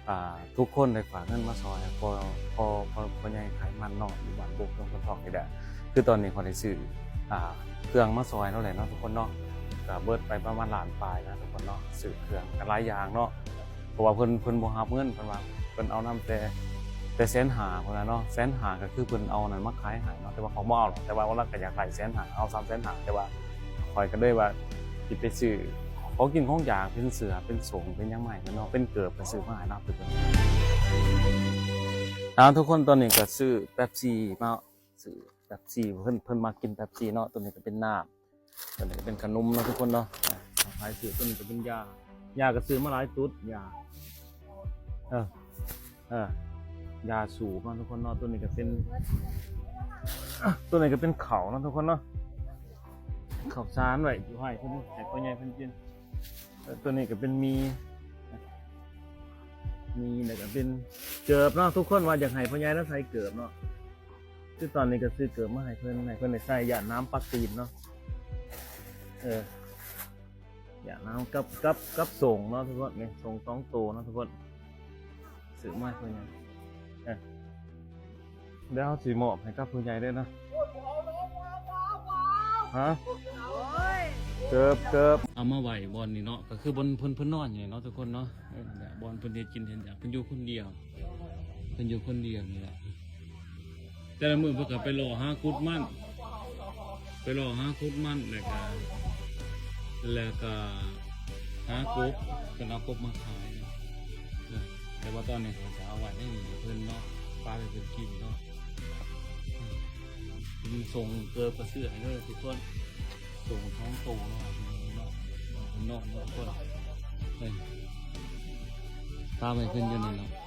ອ່າ ທຸກຄົນໄດ້ຝາກເງິນມາຊ່ອຍພໍ່ ພໍ່ ພໍ່ ພໍ່ໃຫຍ່ໄຂມັນເນາະ ຢູ່ບ້ານບົກ ເມືອງໂພນທອງນີ້ແຫຼະ. ຄືຕອນນີ້ຂ້ອຍໄດ້ຊື້ ອ່າ ເຄື່ອງມາຊ່ອຍລາວແຫຼະເນາະທຸກຄົນເນາະ, ກະເບິດໄປປະມານລ້ານປາຍນະທຸກຄົນເນາະ. ຊື້ເຄື່ອງກະຫຼາຍຢ່າງເນາະ ເພາະວ່າເພິ່ນ ເພິ່ນບໍ່ຮັບເງິນ ເພິ່ນວ່າເພິ່ນເອົານຳແຕ່ ແຕ່ແສນຫ້າພຸ້ນນະເນາະ. ແສນຫ້າກະຄືເພິ່ນເອົານັ້ນມາຂາຍໃຫ້ເນາະ ແຕ່ວ່າຂ້ອຍບໍ່ເອົາດອກ ແຕ່ວ່າລາວກະຢາກໄດ້ແສນຫ້າ ເອົາສາມແສນຫ້າ ແຕ່ວ່າຂ້ອຍກະເລີຍວ່າ ຊິໄປຊື້ຂອງກິນຂອງຢາກ ເປັນເສື້ອເປັນໂສ້ງເປັນຫຍັງມາໃຫ້ເພິ່ນເນາະ ເປັນເກີບກະຊື້ມາໃຫ້ລາວຄືກັນ. ອ່າ ທຸກຄົນ ຕອນນີ້ກະຊື້ເປັບຊີມາ ຊື້ເປັບຊີ ເພິ່ນ ເພິ່ນມັກກິນເປັບຊີເນາະ. ໂຕນີ້ກະເປັນນ້ຳ ໂຕນີ້ກະເປັນຂະໜົມເນາະທຸກຄົນເນາະ. ອ່າ ຂາຍຊື້ ໂຕນີ້ກະເປັນຢາ ຢາກະຊື້ມາຫຼາຍຕຸດ ຢາ ເອີ ເອີ ຢາສູບເນາະທຸກຄົນເນາະ. ໂຕນີ້ກະເປັນ ໂຕນີ້ກະເປັນເຂົ້າເນາະທຸກຄົນເນາະ ເຂົ້າສານໄວ້ຢູ່ໃຫ້ເພິ່ນ ໃຫ້ພໍ່ໃຫຍ່ເພິ່ນກິນ. ເອີ ໂຕນີ້ກະເປັນໝີ່ ໝີ່ ແລ້ວກະເປັນເກີບເນາະ. ທຸກຄົນວ່າຢາກໃຫ້ພໍ່ໃຫຍ່ລາວໃສ່ເກີບເນາະ ຄືຕອນນີ້ກະຊື້ເກີບມາໃຫ້ເພິ່ນ ໃຫ້ເພິ່ນໄດ້ໃສ່ ຢ້ານໜາມປັກຕີນເນາະ. ເອີ ຢ່າງນັ້ນ ກັບ ກັບ ກັບໂສ້ງເນາະທຸກຄົນ ນີ້ໂສ້ງສອງໂຕເນາະທຸກຄົນ ຊື້ມາໃຫ້ເພິ່ນ. ເອີ ດຽວເຮົາຊິມອບໃຫ້ກັບຜູ້ໃຫຍ່ເດີເນາະ. ຮະ ເກີບ ເກີບ ເອົາມາໄວ້ບ່ອນນີ້ເນາະ ກະຄືບ່ອນເພິ່ນ ເພິ່ນນອນຢູ່ນີ້ເນາະທຸກຄົນເນາະ. ເອີ ບ່ອນເພິ່ນເຮັດກິນເຮັດຫຍັງ ເພິ່ນຢູ່ຄົນດຽວ ເພິ່ນຢູ່ຄົນດຽວນີ້ແຫຼະ. ແຕ່ລະມື້ເພິ່ນກະໄປເລາະຫາຂຸດມັນ ໄປເລາະຫາຂຸດມັນ ແລ້ວກະ ແລ້ວກະຫາກົບ ເພິ່ນເອົາກົບມາຂາຍເນາະ. ເອີ ແຕ່ວ່າຕອນນີ້ເຂົາຈະເອົາໄວ້ໃນນີ້ໃຫ້ເພິ່ນເນາະ ປາກໃຫ້ເພິ່ນກິນເນາະ. ເອີ ເພິ່ນສົ່ງເກີບກະຊື້ໃຫ້ເດີທຸກຄົນ ສົ່ງສອງໂຕເນາະ ເນາະ ເນາະ ເນາະ ເນາະ ເພິ່ນ ເອີ ປາກໃຫ້ເພິ່ນຢູ່ນັ້ນເນາະ.